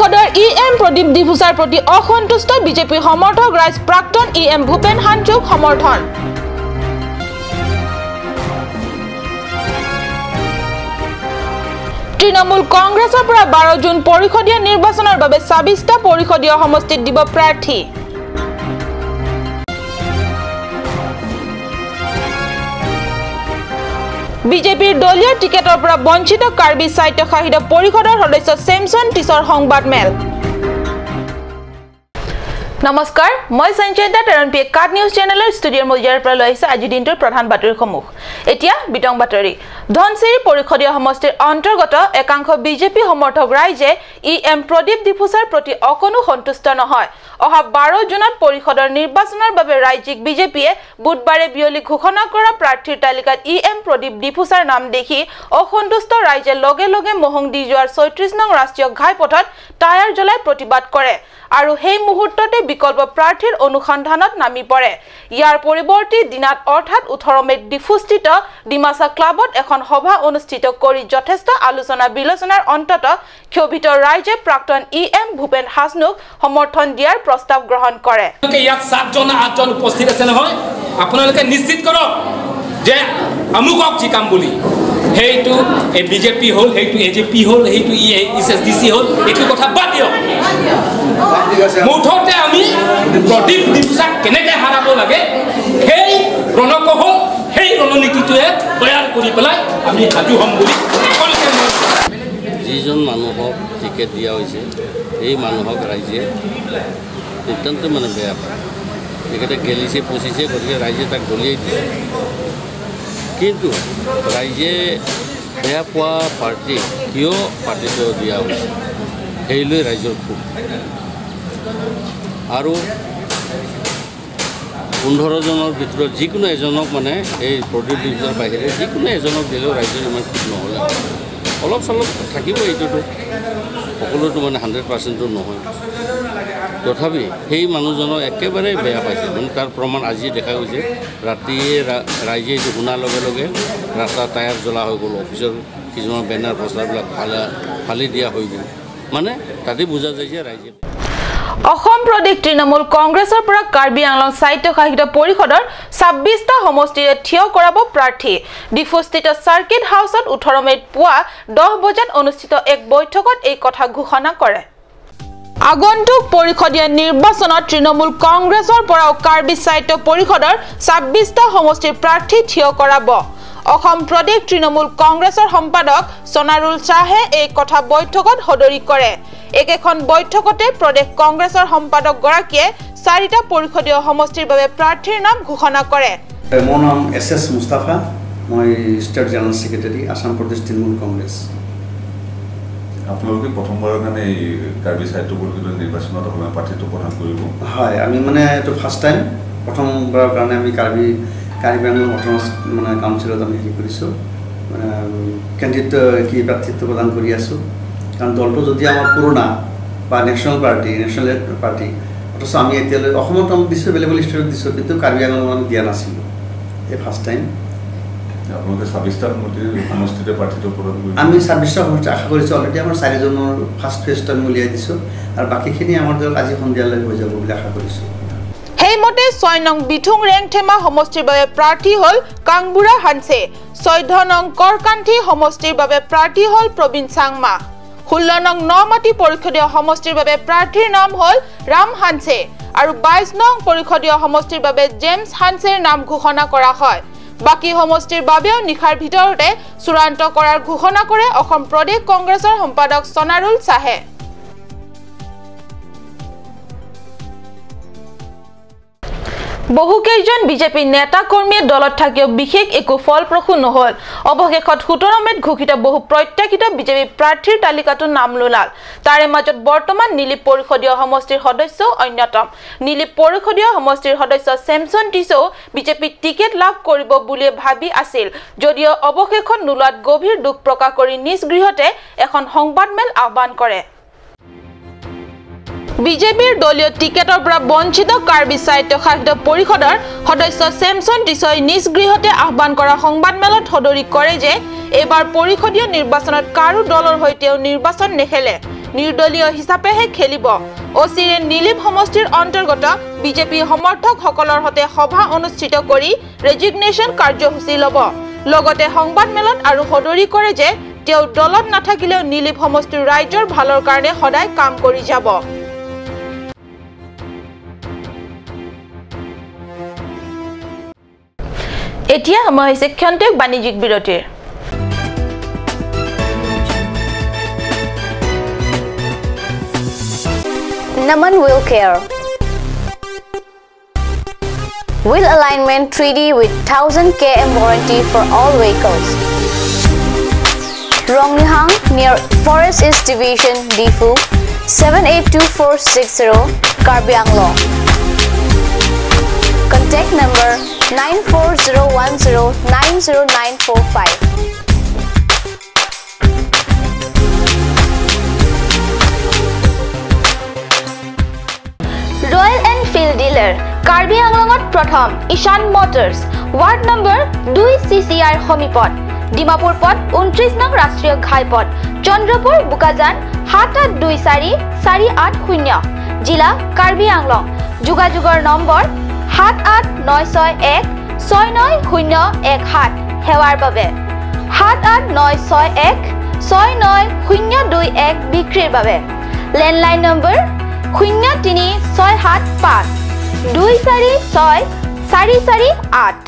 পৰিষদৰ E M Pradip ডিফুচাৰ প্ৰতি অসন্তুষ্ট বিজেপি সমৰ্থক ৰাইজ, প্ৰাক্তন ই এম ভূপেন হাঞ্চুক সমৰ্থন। তৃণমূল কংগ্ৰেছৰ পৰা 12 জুন পৰিষদীয় নিৰ্বাচনৰ বাবে 26টা পৰিষদীয় সমষ্টিত দিব প্ৰাৰ্থী। বিজেপিৰ দলীয় টিকেটৰ পৰা বঞ্চিত কাৰ্বি স্বায়ত্তশাসিত পৰিষদৰ সদস্য চেমছন টিছৰ সংবাদমেল। নমস্কাৰ, মই সঞ্চয়িতা তেৰণ পি কাট নিউজ চেনেলৰ ষ্টুডিঅ'ৰ মজিয়াৰ পৰা লৈ আহিছোঁ আজিৰ দিনটোৰ প্ৰধান বাতৰিসমূহ। এতিয়া বিতং বাতৰি। ধনশিৰি পৰিষদীয় সমষ্টিৰ অন্তৰ্গত একাংশ বিজেপি সমৰ্থক ৰাইজে ই এম প্ৰদীপ ডিফুচাৰ প্ৰতি অকণো সন্তুষ্ট নহয়। অহা 12 জুনত পৰিষদৰ নিৰ্বাচনৰ বাবে ৰাজ্যিক বিজেপিয়ে বুধবাৰে বিয়লি ঘোষণা কৰা প্ৰাৰ্থীৰ তালিকাত ই এম প্ৰদীপ ডিফুচাৰ নাম দেখি অসন্তুষ্ট ৰাইজে লগে লগে মহং দি যোৱাৰ 36 নং ৰাষ্ট্ৰীয় ঘাইপথত টায়াৰ জ্বলাই প্ৰতিবাদ কৰে আৰু সেই মুহূৰ্ততে বিকল্প প্ৰাৰ্থীৰ অনুসন্ধানত নামি পৰে। ইয়াৰ পৰিৱৰ্তে দিনাত অৰ্থাৎ 18 মে'ত ডিফুস্থিত ডিমাচা ক্লাবত এখন সভা অনুষ্ঠিত কৰি যথেষ্ট আলোচনা বিলোচনাৰ অন্তত ক্ষোভিত ৰাইজে প্ৰাক্তন ই এম ভূপেন হাছনুক সমৰ্থন দিয়াৰ প্ৰস্তাৱ গ্ৰহণ কৰে। ইয়াত 7জন 8জন উপস্থিত আছে নহয়, আপোনালোকে নিশ্চিত কৰক যে আমুকক জিকাম বুলি। সেইটো এই বিজেপি হ'ল, সেইটো এ জে পি হ'ল, সেইটো ই এছ এছ ডি চি হ'ল, এইটো কথা বাদ দিয়ক। মুঠতে আমি প্ৰদীপ ডিফুচাক কেনেকৈ হাৰাব লাগে সেই ৰণকৌশল, সেই ৰণনীতিটোৱে তৈয়াৰ কৰি পেলাই আমি সাজু হ'ম বুলি। যিজন মানুহক টিকেট দিয়া হৈছে সেই মানুহক ৰাইজে অত্যন্ত মানে বেয়া পায়। তেখেতে গেলিছে পচিছে, গতিকে ৰাইজে তাক দলিয়াই দিছে। কিন্তু ৰাইজে বেয়া পোৱা পাৰ্টি কিয় পাৰ্টিটো দিয়া হৈছে সেই লৈ ৰাইজৰ ক্ষোভ। আৰু 15জনৰ ভিতৰত যিকোনো এজনক মানে এই প্ৰদীপ ডিফুচাৰ বাহিৰে যিকোনো এজনক দিলেও ৰাইজৰ ইমান ক্ষোভ নহ'লে অলপ চলপ থাকিব। এইটোতো সকলোতো মানে 100%টো নহয়, তথাপি সেই মানুহজনক একেবাৰে বেয়া পাইছে। মানে তাৰ প্ৰমাণ আজি দেখা গৈছে। ৰাতিয়ে ৰাইজে এইটো শুনাৰ লগে লগে ৰাস্তা টায়াৰ জ্বলা হৈ গ'ল, অফিচৰ কিছুমান বেনাৰ পোষ্টাৰবিলাক ফালি দিয়া হৈ গ'ল। মানে তাতে বুজা যায় যে ৰাইজে। অসম প্ৰদেশ তৃণমূল কংগ্ৰেছৰ পৰা কাৰ্বি আংলং স্বায়ত্তশাসিত পৰিষদৰ 26টা সমষ্টিৰে থিয় কৰাব প্ৰাৰ্থী। ডিফুস্থিত চাৰ্কিট হাউচত 18 মে'ত পুৱা 10 বজাত অনুষ্ঠিত এক বৈঠকত এই কথা ঘোষণা কৰে। আগন্তুক পৰিষদীয় নিৰ্বাচনত তৃণমূল কংগ্ৰেছৰ পৰাও কাৰ্বি স্বায়ত্ত পৰিষদৰ 26টা সমষ্টিৰ প্ৰাৰ্থী থিয় কৰাব। অসম প্ৰদেশ তৃণমূল কংগ্ৰেছৰ সম্পাদক সোণাৰুল শ্বাহে এই কথা বৈঠকত সদৰি কৰে। একেখন বৈঠকতে প্ৰদেশ কংগ্ৰেছৰ সম্পাদকগৰাকীয়ে 4টা পৰিষদীয় সমষ্টিৰ বাবে প্ৰাৰ্থীৰ নাম ঘোষণা কৰে। মোৰ নাম এছ এছ মুস্তাফা, মই state general secretary, Assam Pradesh Trinamool Congress. আপোনালোকে প্ৰথমবাৰৰ কাৰণে এই কাৰ্বি স্বায়ত্ত পৰিষদৰ নিৰ্বাচনত অসমীয়া প্ৰাৰ্থীত্ব প্ৰদান কৰিব? হয়, আমি মানে এইটো ফাৰ্ষ্ট টাইম, প্ৰথমবাৰৰ কাৰণে আমি কাৰ্বি আংলং অট'নমাছ মানে কাউন্সিলত আমি হেৰি কৰিছোঁ, মানে কেণ্ডিডেট কি প্ৰাৰ্থিত্ব প্ৰদান কৰি আছোঁ। কাৰণ দলটো যদি আমাৰ পুৰণা বা নেশ্যনেল পাৰ্টি, অথচ আমি এতিয়ালৈ অসমত আমি দিছোঁ, বেলেগ বেলেগ ষ্টেটত দিছোঁ, কিন্তু কাৰ্বি আংলঙত আমি দিয়া নাছিলোঁ। এই ফাৰ্ষ্ট টাইম। আপোনালোকে 26টা সমষ্টিতে প্ৰাৰ্থিত্ব প্ৰদান কৰিব? আমি 26টা সমষ্টি আশা কৰিছোঁ। অলৰেডি আমাৰ 4জনৰ ফাৰ্ষ্ট ফেজটো আমি উলিয়াই দিছোঁ আৰু বাকীখিনি আমাৰ ধৰক আজি সন্ধিয়ালৈ হৈ যাব বুলি আশা কৰিছোঁ। সেইমতে 6 নং বিথুং ৰেংথেমা সমষ্টিৰ বাবে প্ৰাৰ্থী হ'ল কাংবুৰা হানছে, 14 নং কৰকান্থি সমষ্টিৰ বাবে প্ৰাৰ্থী হ'ল প্ৰবীণ চাংমা, 16 নং নমাটি পৰিষদীয় সমষ্টিৰ বাবে প্ৰাৰ্থীৰ নাম হ'ল ৰাম হানছে আৰু 22 নং পৰিষদীয় সমষ্টিৰ বাবে জেমছ হানছেৰ নাম ঘোষণা কৰা হয়। বাকী সমষ্টিৰ বাবেও নিশাৰ ভিতৰতে চূড়ান্ত কৰাৰ ঘোষণা কৰে অসম প্ৰদেশ কংগ্ৰেছৰ সম্পাদক সোণাৰুল শ্বাহে। বহুকেইজন বিজেপি নেতা কৰ্মীয়ে দলত থাকিও বিশেষ একো ফলপ্ৰসূ নহল। অৱশেষত 17 মে'ত ঘোষিত বহু প্ৰত্যাশিত বিজেপি প্ৰাৰ্থীৰ তালিকাতো নাম নোলাল। তাৰে মাজত বৰ্তমান নীলিপ পৰিষদীয় সমষ্টিৰ সদস্যও অন্যতম। নীলিপ পৰিষদীয় সমষ্টিৰ সদস্য চেমছন টিছৌ বিজেপিত টিকেট লাভ কৰিব বুলিয়ে ভাবি আছিল যদিও অৱশেষত নোলোৱাত গভীৰ দুখ প্ৰকাশ কৰি নিজ গৃহতে এখন সংবাদমেল আহ্বান কৰে। বিজেপিৰ দলীয় টিকেটৰ পৰা বঞ্চিত কাৰ্বি স্বায়ত্তশাসিত পৰিষদৰ সদস্য চেমছন টিছই নিজ গৃহতে আহ্বান কৰা সংবাদমেলত সদৰি কৰে যে এইবাৰ পৰিষদীয় নিৰ্বাচনত কাৰো দলৰ হৈ তেওঁ নিৰ্বাচন নেখেলে। নিৰ্দলীয় হিচাপেহে খেলিব। অচিৰে নীলিম সমষ্টিৰ অন্তৰ্গত বিজেপি সমৰ্থকসকলৰ সৈতে সভা অনুষ্ঠিত কৰি ৰেজিগনেশ্যন কাৰ্যসূচী ল'ব। লগতে সংবাদমেলত আৰু সদৰি কৰে যে তেওঁ দলত নাথাকিলেও নীলিম সমষ্টিৰ ৰাইজৰ ভালৰ কাৰণে সদায় কাম কৰি যাব। এতিয়া সময় হৈছে ক্ষন্তেক বাণিজ্যিক বিৰতিৰ। Naman Wheel Care. Wheel alignment 3D with 1000 km warranty for all vehicles. Rongnihang near Forest East Division, Diphu, 782460, Karbi Anglong. Contact number 9401090945. Royal Enfield dealer Karbi আংলঙত প্ৰথম ঈশান মটৰ্ছ, ৱাৰ্ড নম্বৰ 2 CCR সমীপত, ডিমাপুৰ পথ 29 নং ৰাষ্ট্ৰীয় ঘাইপথ, চন্দ্ৰপুৰ বোকাজান 7824480, জিলা কাৰ্বি আংলং। যোগাযোগৰ নম্বৰ 78961 69017। সেৱাৰ বাবে 78961 69021 বিক্ৰীৰ বাবে লেণ্ডলাইন নম্বৰ 03675 246 448।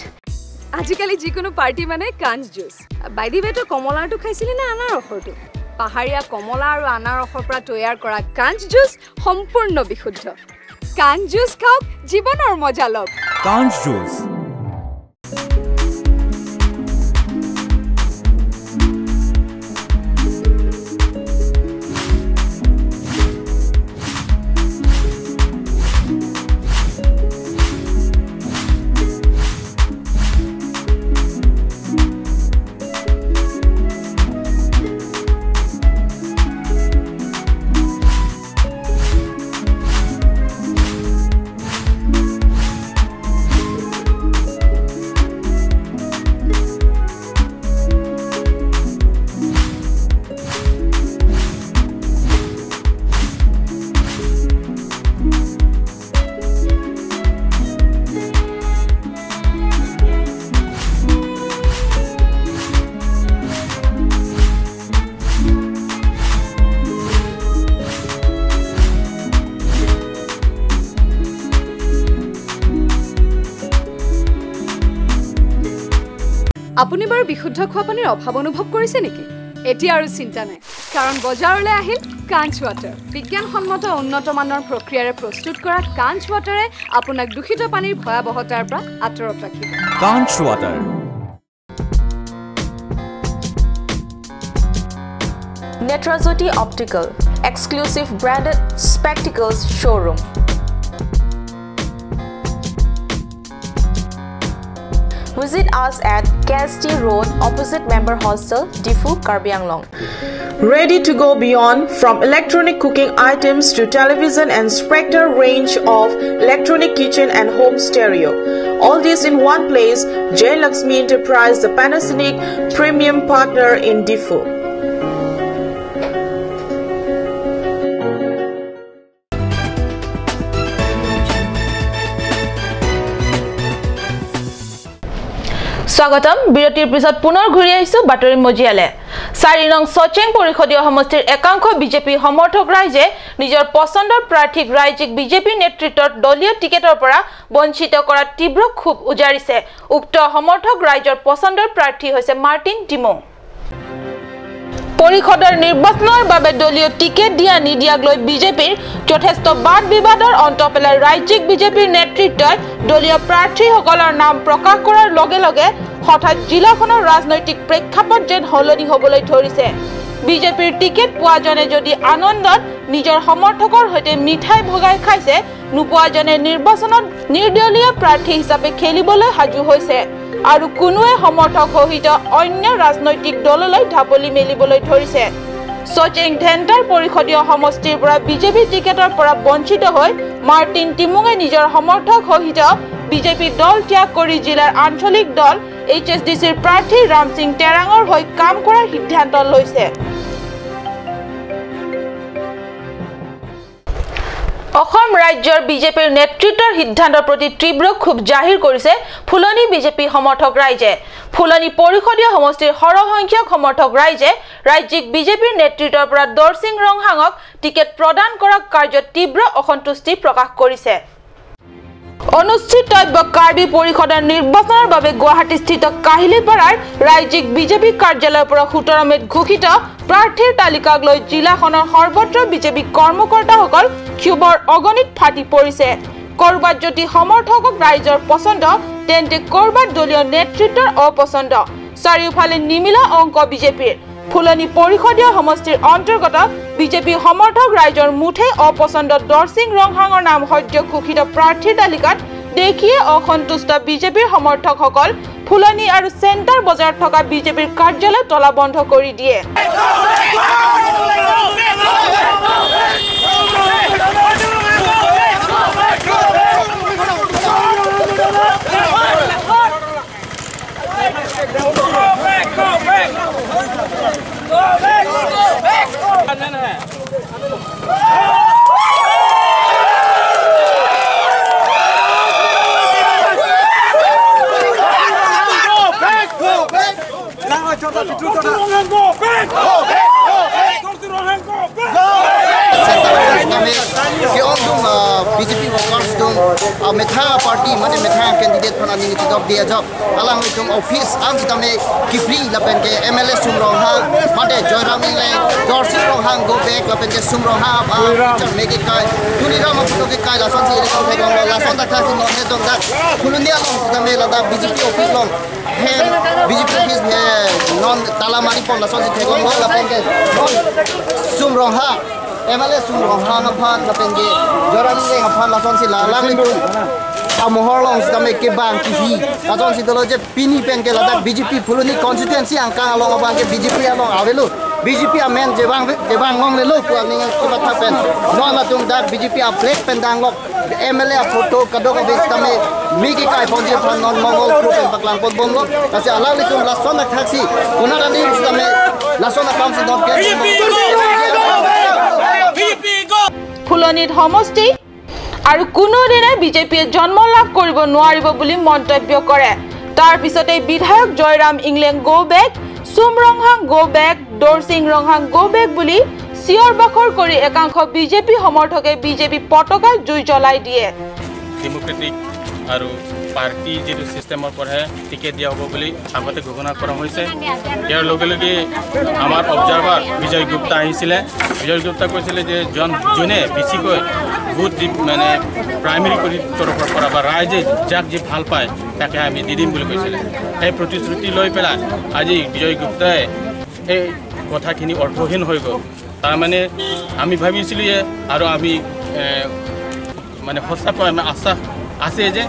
আজিকালি যিকোনো পাৰ্টি মানে কাঞ্চ জুচ। বাই the ৱে, তই কমলাৰটো খাইছিলি নে আনাৰসৰটো? পাহাৰীয়া কমলা আৰু আনাৰসৰ পৰা তৈয়াৰ কৰা কাঞ্চ জুচ সম্পূৰ্ণ বিশুদ্ধ। কাঞ্চ জুচ খাওক, জীৱনৰ মজা লওক। কাঞ্চ juice. আপুনি বাৰু বিশুদ্ধ খোৱা পানীৰ অভাৱ অনুভৱ কৰিছে নেকি? এতিয়া আৰু চিন্তা নাই, কাৰণ বজাৰলৈ আহিল কাঞ্চ ৱাটাৰ। বিজ্ঞানসন্মত উন্নত মানৰ প্ৰক্ৰিয়াৰে প্ৰস্তুত কৰা কাঞ্চ ৱাটাৰে আপোনাক দূষিত পানীৰ ভয়াৱহতাৰ পৰা আঁতৰত ৰাখিব। Kanch water. Netrajyoti optical, exclusive branded spectacles showroom. Visit us at KST Road, opposite Member Hostel, Diphu, Karbi Anglong. Ready to go beyond from electronic cooking items to television and Spectre range of electronic kitchen and home stereo. All this in one place, J Lakshmi Enterprise, the Panasonic premium partner in Diphu. স্বাগতম। বিৰতিৰ পিছত পুনৰ ঘূৰি আহিছো বাতৰি মজিয়ালে। 4 নং সচেং পৰিষদীয় সমষ্টিৰ একাংশ বিজেপি সমৰ্থক ৰাইজে নিজৰ পচন্দৰ প্ৰাৰ্থীক ৰাজ্যিক বিজেপি নেতৃত্বৰ দলীয় টিকেটৰ পৰা বঞ্চিত কৰাত তীব্ৰ ক্ষোভ উজাৰিছে। উক্ত সমৰ্থক ৰাইজৰ পচন্দৰ প্ৰাৰ্থী হৈছে মাৰ্টিন টিমং। পৰিষদৰ নিৰ্বাচনৰ বাবে দলীয় টিকেট দিয়া নিদিয়াক লৈ বিজেপিৰ যথেষ্ট বাদ বিবাদৰ অন্ত পেলাই ৰাজ্যিক বিজেপিৰ নেতৃত্বই দলীয় প্ৰাৰ্থীসকলৰ নাম প্ৰকাশ কৰাৰ লগে লগে হঠাৎ জিলাখনৰ ৰাজনৈতিক প্ৰেক্ষাপট যেন সলনি হ'বলৈ ধৰিছে। বিজেপিৰ টিকেট পোৱাজনে যদি আনন্দত নিজৰ সমৰ্থকৰ সৈতে মিঠাই ভগাই খাইছে, নোপোৱাজনে নিৰ্বাচনত নিৰ্দলীয় প্ৰাৰ্থী হিচাপে খেলিবলৈ সাজু হৈছে আৰু কোনোৱে সমৰ্থক সহিত অন্য ৰাজনৈতিক দললৈ ঢাপলি মেলিবলৈ ধৰিছে। সচেং ধেন্টাৰ পৰিষদীয় সমষ্টিৰ পৰা বিজেপি টিকেটৰ পৰা বঞ্চিত হৈ মাৰ্টিন টিমুঙে নিজৰ সমৰ্থক সহিত বিজেপি দল ত্যাগ কৰি জিলাৰ আঞ্চলিক দল HSDCৰ প্ৰাৰ্থী ৰামসিং টেৰাঙৰ হৈ কাম কৰাৰ সিদ্ধান্ত লৈছে। অসম ৰাজ্যৰ বিজেপিৰ নেতৃত্বৰ সিদ্ধান্তৰ প্ৰতি তীব্ৰ ক্ষোভ জাহিৰ কৰিছে ফুলনি বিজেপি সমৰ্থক ৰাইজে। ফুলনি পৰিষদীয় সমষ্টিৰ সৰহসংখ্যক সমৰ্থক ৰাইজে ৰাজ্যিক বিজেপিৰ নেতৃত্বৰ পৰা দৰসিং ৰংহাঙক টিকেট প্ৰদান কৰা কাৰ্যত তীব্ৰ অসন্তুষ্টি প্ৰকাশ কৰিছে। অনুষ্ঠিতব্য কাৰ্বি পৰিষদৰ নিৰ্বাচনৰ বাবে গুৱাহাটীস্থিত কাহিলীপাৰাৰ ৰাজ্যিক বিজেপি কাৰ্যালয়ৰ পৰা 17 মে'ত ঘোষিত প্ৰাৰ্থীৰ তালিকাক লৈ জিলাখনৰ সৰ্বত্ৰ বিজেপি কৰ্মকৰ্তাসকল ক্ষোভৰ অগণিত ফাটি পৰিছে। ক'ৰবাত যদি সমৰ্থকক ৰাইজৰ পচন্দ, তেন্তে ক'ৰবাত দলীয় নেতৃত্বৰ অপচন্দ। চাৰিওফালে নিমিলা অংক বিজেপিৰ। ফুলনি পৰিষদীয় সমষ্টিৰ অন্তৰ্গত বিজেপি সমৰ্থক ৰাইজৰ মুঠেই অপচন্দ দৰসিং ৰংহাঙৰ নাম সদ্য ঘোষিত প্ৰাৰ্থীৰ তালিকাত দেখিয়ে অসন্তুষ্ট বিজেপিৰ সমৰ্থকসকল ফুলনি আৰু চেণ্টাৰ বজাৰত থকা বিজেপিৰ কাৰ্যালয় তলাবন্ধ কৰি দিয়ে। BJP workers dong metha party mane metha candidate phana ni job dia job alang tum office ang tame kipri lapen ke MLA Sumrong ha mate Joyram le Dorsing Ronghang go back lapen ke Sumrong ha picture make it kai tuni ram photo ke kai lason si election thai long lason ta thasi non ne dong da khulunia long tame la da BJP office long he BJP office he non tala mari pon lason si thai long lapen ke non Sumrong ha MLA Sumrong ha ngaphan lapen ke Joyram le ngaphan lason si la lang le amohor long tame ke bang ki hi lason si dolo je pini pen ke la da BJP Phuloni constituency angka along bang ke BJP along avelu BJP amen jebang jebang ngong le lo ku ni ke batha pen non la tung da BJP a black pen dang lok MLA a photo kadok ave tame mi ke kai phon je phan non mongol ku pen paklang pot bom lok ase alak le tung lason na thaksi kona rani tame lason na kam si dot ke ফুলনিত সমষ্টি আৰু কোনোদিনে বিজেপিয়ে জন্ম লাভ কৰিব নোৱাৰিব বুলি মন্তব্য কৰে। তাৰ পিছতে বিধায়ক Jairam Engleng go back, Sum Ronghang go back, Dorsing Ronghang go back বুলি চিঞৰ বাখৰ কৰি একাংশ বিজেপি সমৰ্থকে বিজেপি পতাকা জুই জ্বলাই দিয়ে। ডেমোক্ৰেটিক আৰু পাৰ্টি যিটো চিষ্টেমৰ পৰাহে টিকেট দিয়া হ'ব বুলি আগতে ঘোষণা কৰা হৈছে। ইয়াৰ লগে লগে আমাৰ অবজাৰ্ভাৰ বিজয় গুপ্তা আহিছিলে। বিজয় গুপ্তা কৈছিলে যে যোনে বেছিকৈ ভোট দি মানে প্ৰাইমেৰী কৰি তৰফৰ পৰা বা ৰাইজে যাক যি ভাল পায় তাকে আমি দি দিম বুলি কৈছিলে। সেই প্ৰতিশ্ৰুতি লৈ পেলাই আজি বিজয় গুপ্তাই এই কথাখিনি অৰ্থহীন হৈ গ'ল। তাৰমানে আমি ভাবিছিলোঁ যে আৰু আমি মানে সঁচাকৈ আমি আশ্বাস আছে যে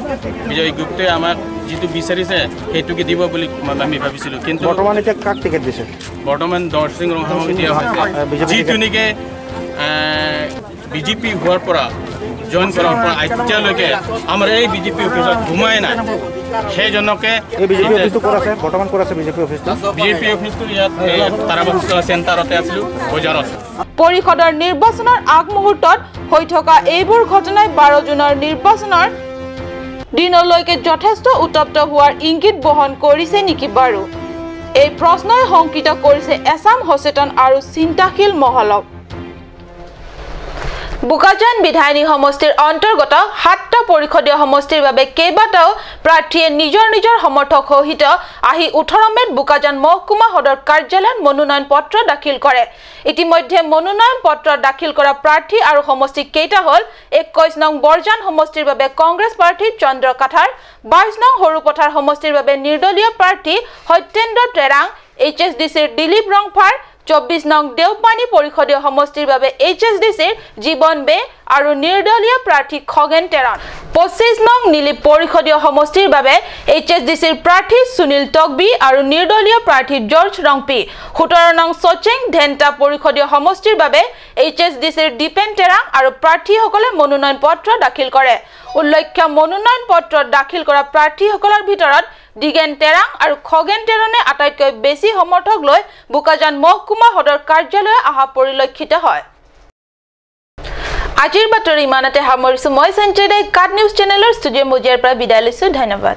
বিজয় গুপ্তই আমাক যিটো বিচাৰিছে সেইটোকে দিব বুলি আমি ভাবিছিলোঁ। কিন্তু বৰ্তমান এতিয়া কাক টিকেট দিছে? বৰ্তমান দৰসিং ৰংহাঙক দিয়া হৈছে, যিটো নেকি বিজেপি হোৱাৰ পৰা জইন কৰাৰ পৰা এতিয়ালৈকে আমাৰ এই বিজেপি অফিচত সোমাই নাই। সেইজনকে বিজেপি অফিচটো ইয়াত তাৰাবাস চেণ্টাৰতে আছিলোঁ, বজাৰত। পৰিষদৰ নিৰ্বাচনৰ আগমুহূৰ্তত হৈ থকা এইবোৰ ঘটনাই 12 জুনৰ নিৰ্বাচনৰ দিনলৈকে যথেষ্ট উত্তপ্ত হোৱাৰ ইংগিত বহন কৰিছে নেকি বাৰু? এই প্ৰশ্নই শংকিত কৰিছে এছাম সচেতন আৰু চিন্তাশীল মহলক। বোকাজান বিধায়িনী সমষ্টিৰ অন্তৰ্গত 7টা পৰিষদীয় সমষ্টিৰ বাবে কেইবাটাও প্ৰাৰ্থীয়ে নিজৰ নিজৰ সমৰ্থক সহিত আহি 18 মে'ত বোকাজান মহকুমা সদৰ কাৰ্যালয়ত মনোনয়ন পত্ৰ দাখিল কৰে। ইতিমধ্যে মনোনয়ন পত্ৰ দাখিল কৰা প্ৰাৰ্থী আৰু সমষ্টি কেইটা হ'ল 21 নং বৰজান সমষ্টিৰ বাবে কংগ্ৰেছ প্ৰাৰ্থী চন্দ্ৰ কাথাৰ, 22 নং সৰুপথাৰ সমষ্টিৰ বাবে নিৰ্দলীয় প্ৰাৰ্থী Satyendra Terang, H S D চিৰ দিলীপ ৰংফাৰ, 24 নং দেওপানী পৰিষদীয় সমষ্টিৰ বাবে এইচ এছ ডি চিৰ জীৱন বে আৰু নিৰ্দলীয় প্ৰাৰ্থী খগেন টেৰণ, 25 নং নীলি পৰিষদীয় সমষ্টিৰ বাবে এইচ এছ ডি চিৰ প্ৰাৰ্থী সুনীল টকবি আৰু নিৰ্দলীয় প্ৰাৰ্থী জৰ্জ ৰংপি, 17 নং চচেং ধেন্টা পৰিষদীয় সমষ্টিৰ বাবে এইচ এছ ডি চিৰ দীপেন টেৰাং আৰু প্ৰাৰ্থীসকলে মনোনয়ন পত্ৰ দাখিল কৰে। উল্লেখ্য, মনোনয়ন পত্ৰ দাখিল কৰা প্ৰাৰ্থীসকলৰ ভিতৰত দিগেন টেৰাং আৰু খগেন টেৰণে আটাইতকৈ বেছি সমৰ্থক লৈ বোকাজান মহকুমা সদৰ কাৰ্যালয় অহা পৰিলক্ষিত হয়। আজিৰ বাতৰি ইমানতে সামৰিছোঁ। মই সঞ্জয় দাই কাট নিউজ চেনেলৰ ষ্টুডিঅ' মজিয়াৰ পৰা বিদায় লৈছোঁ। ধন্যবাদ।